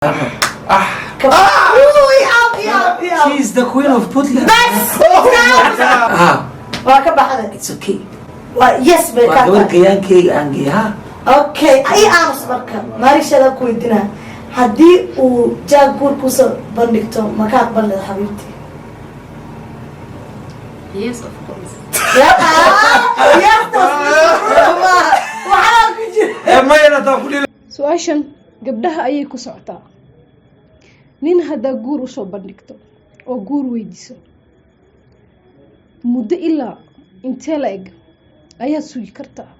Yaab. She is the queen of Puntland. Bas. Ah, Waa ka baxday. It's okay. Waa yes bay Waa kaa gabar tahay. gayaankeyga aan geey ha. Okay, ay aamus. Marka marishaada ku weydiinaa, haddii uu Jack guur kusoo bandhigto, ma ka aqbal leed, xabiibti? Yes, of course. Waxaa ku jira. Eh, mayana taa ku dhili. Su-aashan gabdhaha ayay ku socotaa. Nin haddaa guur usoo bandhigto oo guur weydiiso, muddo ilaa intee la eg ayaad sugi kartaa?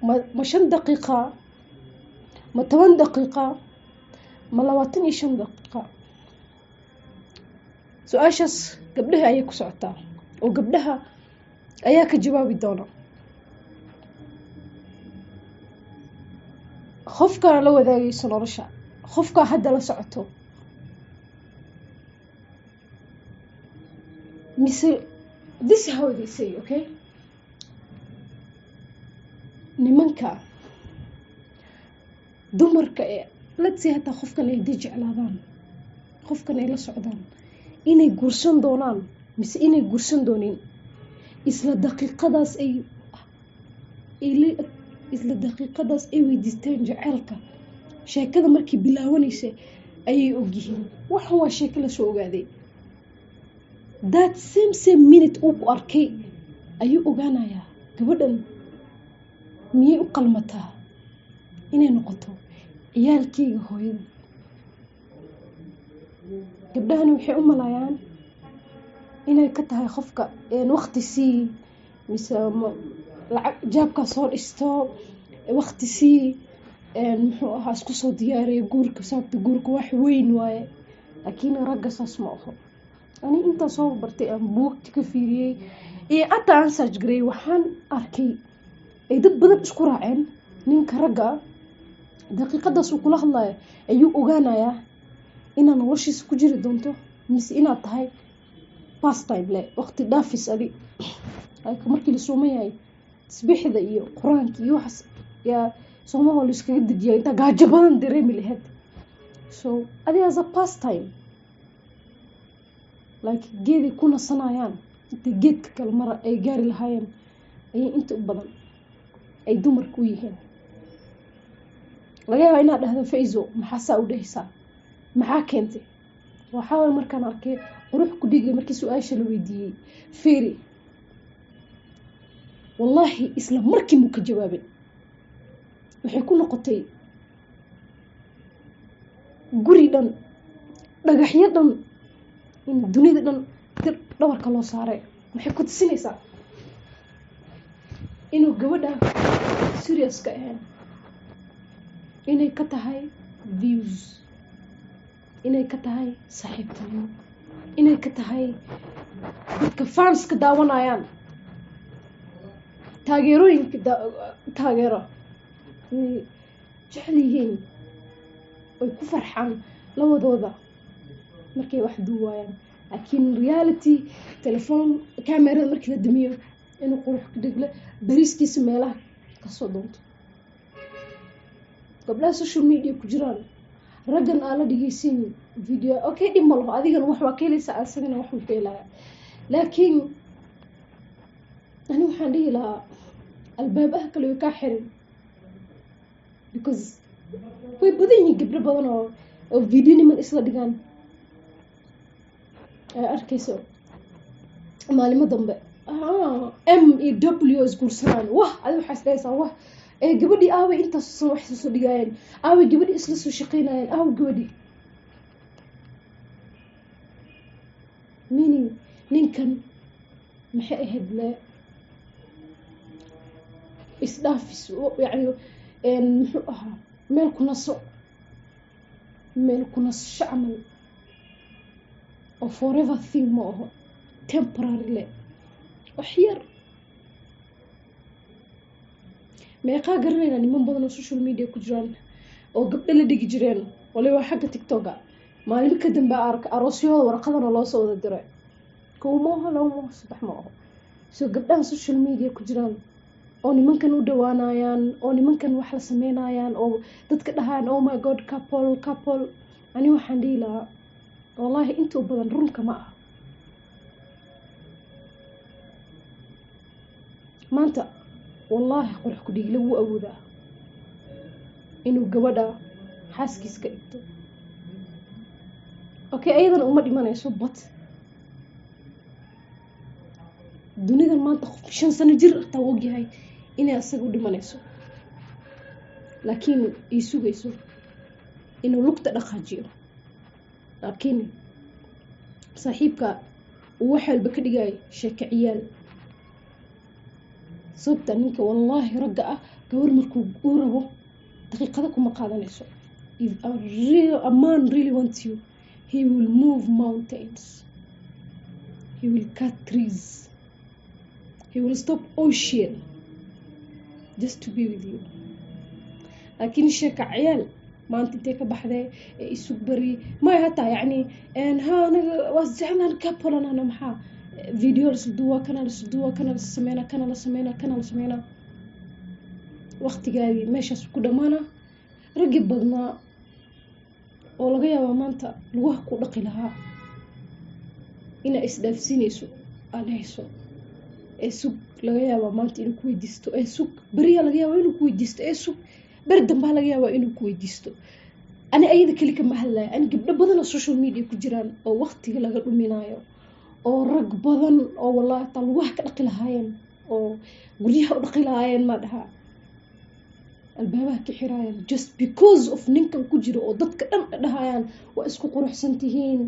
Ma 5 daqiiqa, ma 10 daqiiqa, ma 25 daqiiqa? Su-aashaas gabdhaha ayay ku socotaa oo gabdhaha ayaa ka jawaabi doona. Qofkaa la wadaagayso nolosha, qofkaa hadda la socoto, mise this is how they say, okay, nimanka dumarka ee, let's say, hataa qofkan ay hadday jeclaadaan, qofkan ay la socdaan, inay guursan doonaan mise inay guursan doonin, isla daqiiqadaas ay weydiisteen jaceylka, sheekada markii bilaabanaysa ayay ogyihiin. Waxan waa sheeko lasoo ogaaday. That same minute uu ku arkay ayuu ogaanayaa gabadhan miyay u qalmataa inay noqoto ciyaalkeyga hooyada. Gabdhahani waxay u malayaan inay ka tahay qofka waqti sii, mise lacag jaabkaa soo dhisto, waqti sii, muxuu ahaa, isku soo diyaariya guurka, sababta guurka wax weyn waaye. Laakiin ragga saas ma aho. Ani intaa soo bartay, aan buugta ka fiiriyey iyo hataa aan search gareeyey, waxaan arkay ay dad badan isku raaceen: ninka ragga ah daqiiqadaas uu kula hadlayo ayuu ogaanayaa inaad noloshiisa ku jiri doonto mise inaad tahay pastime le, waqti dhaafis. Adi like markii la sooman yahay, tasbiixda iyo Qur-aanka iyo waxaas yaa soomaha la iskaga dejiya intaa gaajo badan dareemi lahayd. So adi as a pastime, like geeday ku nasanayaan intay geedka kale mara ay gaari lahaayeen, ayay inta u badan ay dumarku u yihiin. Laga yaabaa inaad dhahdo, "Faizo, maxaa saa u dhehaysaa? Maxaa keentay?" Waxaa waye markaan arkay Qurux ku dhigay, markii su-aasha la weydiiyey, fiiri, wallaahi isla markii muu ka jawaabay. Waxay ku noqotay guri dhan, dhagaxyo dhan, in dunida dhan tir dhabarka loo saaray. Waxay ku tusinaysaa inuu gabadha serious ka ahayn, inay ka tahay views, inay ka tahay saaxiibtinimo, inay ka tahay dadka fanska daawanayaan, taageerooyinka taageero inay jecel yihiin, ay ku farxaan labadooda markay wax duuwaayaan. Laakiin reality, telefoon camerada markii la damiyo, inuu Qurux ka dhigle bariiskiisa meelaha kasoo doonto. Gabdhaha social media ku jiraan, raggan aa la dhegeysan video, okay, dhib ma laho, adigana wax waa ka helaysaa, asagana wax wuu ka helaya. Laakiin ani waxaan dhihi lahaa albaabaha kale way kaa xirin, because way badan yihiin gabdho badan oo video niman isla dhigaan ay arkayso maalimo dambe M iyo W isguursanaan. Wah, adi waxaa isdhahaysaa, "Wah, ee gabadhii aaway? Intaas san wax soo dhigaayeen aaway? Gabadhii isla soo shaqeynayeen aaway gabadhii?" Meaning ninkan maxay ahayd le isdhaafis, yacni muxuu ahaa, meel ku naso, meel ku nasasho camal oo forever thing ma aho, temporary le, wax yar. Meeqaa garanaynaa niman badan oo social media ku jiraan oo gabdho la dhigi jireen, waliba xagga TikToka, maalmo ka dambe arka aroosyahooda warqadana loo soo wada diray? Kow ma aho, laba ma aho, saddex ma aho. So gabdhahan social media ku jiraan Oo nimankan u dhawaanayaan, oo nimankan wax la sameynayaan, oo dadka dhahayaan, "Oh my God, couple, couple." Ani waxaan dhihi lahaa, wallaahi, inta u badan runka ma aha. Maanta, wallaahi, qurux ku dhiigle wuu awoodaa inuu gabadha xaaskiis ka dhigto. Okay, ayadana uma dhimanayso, but dunidan maanta qof 5 sano jir hataa uu ogyahay inay asaga u dhimanayso, laakiin ii sugayso inuu lugta dhaqaajiyo. Laakiin saaxiibka uu wax walba ka dhigayo sheeko ciyaal. Sababta ninka, wallaahi, ragga ah, gabar markuu uu rabo daqiiqada kuma qaadanayso. If a man really wants you, he will move mountains, he will cut trees, he will stop ocean just to be with you. Laakiin sheeka ciyaal, maanta intee ka baxdee, ee isug bari maya, hataa yacni ha anaga waa jeclaan couple ana, maxaa video la duwaa, kana la duwaa, kana la sameynaa, kana la sameynaa, kana la sameynaa, waqtigaagii meeshaas ku dhammaana. Raggii badnaa oo laga yaabaa maanta lugaha ku dhaqi lahaa inaa isdhaafsiinayso, aad hayso ee sug, laga yaabaa maanta inuu ku weydiisto ee sug, beriyaa laga yaabaa inuu ku weydiisto ee sug, beri dambaa laga yaabaa inuu ku weydiisto. Ani ayada keli kama hadlaya. Ani gabdho badan oo social media ku jiraan oo waqtiga laga dhuminayo, oo rag badan oo wallahi hataa lugaha ka dhaqi lahaayeen oo guryaha u dhaqi lahaayeen, maa dhahaa, albaabaha ka xiraayaan just because of ninkan ku jiro, oo dadka dhan dhahayaan, "Waa isku quruxsan tihiin,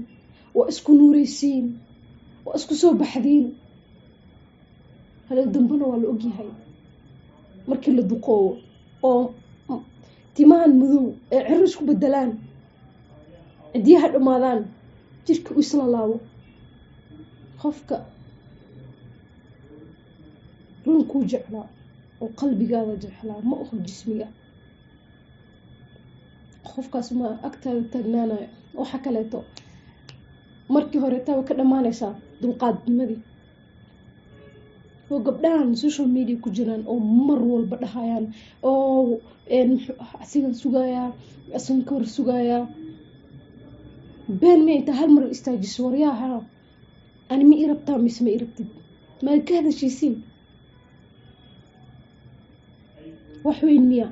waa isku nuureysiin, waa isku soo baxdiin." Haleel dambena waa la ogyahay, markii la duqoobo oo timahan madow ee ciro isku bedelaan, cidiyaha dhammaadaan, jirka u isla laabo, qofka runkuu jeclaa oo qalbigaada jeclaa, ma aho jismiga, qofkaas ma agtaada taagnaanayo. Waxa kaleeto, markii hore taa ka dhammaanaysaa dulqaadnimadii, oo gabdhahan social media ku jiraan oo mar walba dhahayaan oo muxuu ahaa, asigan sugayaa, asigan ka hor sugayaa, been miya? Intaa hal mar istaajiso, "Waryaha, ani ma i rabtaa mise ma i rabtid?" Maad ka hadashiisiin? Wax weyn miya?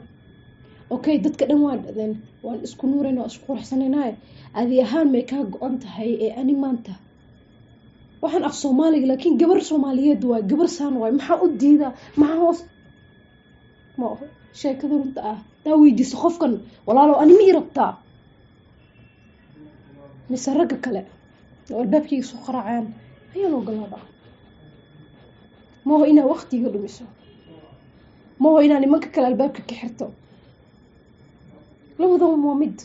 Okay, dadka dhan waa dhadeen, waan isku nuurayna, waan isku quruxsanaynaaye, adi ahaan may kaa go-an tahay? Ee ani maanta waxaan af Soomaaliga, laakiin gabar Soomaaliyeed waay, gabar saan waay, maxaa u diidaa? Maxaa hoos ma aho? Sheekada runta ah taa weydiiso qofkan, "Walaalow, ani ma i rabtaa mise ragga kale oo albaabkayga soo qaraacayaan ayaan ogolaadaa?" Maaho inaa waqtiga dhumiso, maaho inaa nimanka kale albaabka ka xirto. Labadan waa mid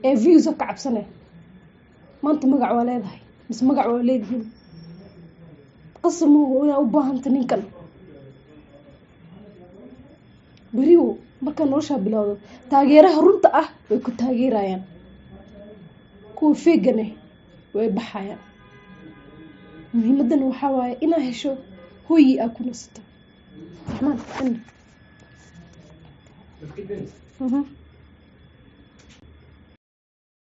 ee views ka cabsane. Maanta magac waa leedahay mise magac waa leedihiin, qasab maaho inaa u baahanta ninkan. Beriwo markaa noloshaa bilowdo, taageeraha runta ah way ku taageerayaan, kuwa feegane way baxayaan. Muhiimadana waxaa waaye inaa hesho hooyi aa ku nasato. Raxmaan.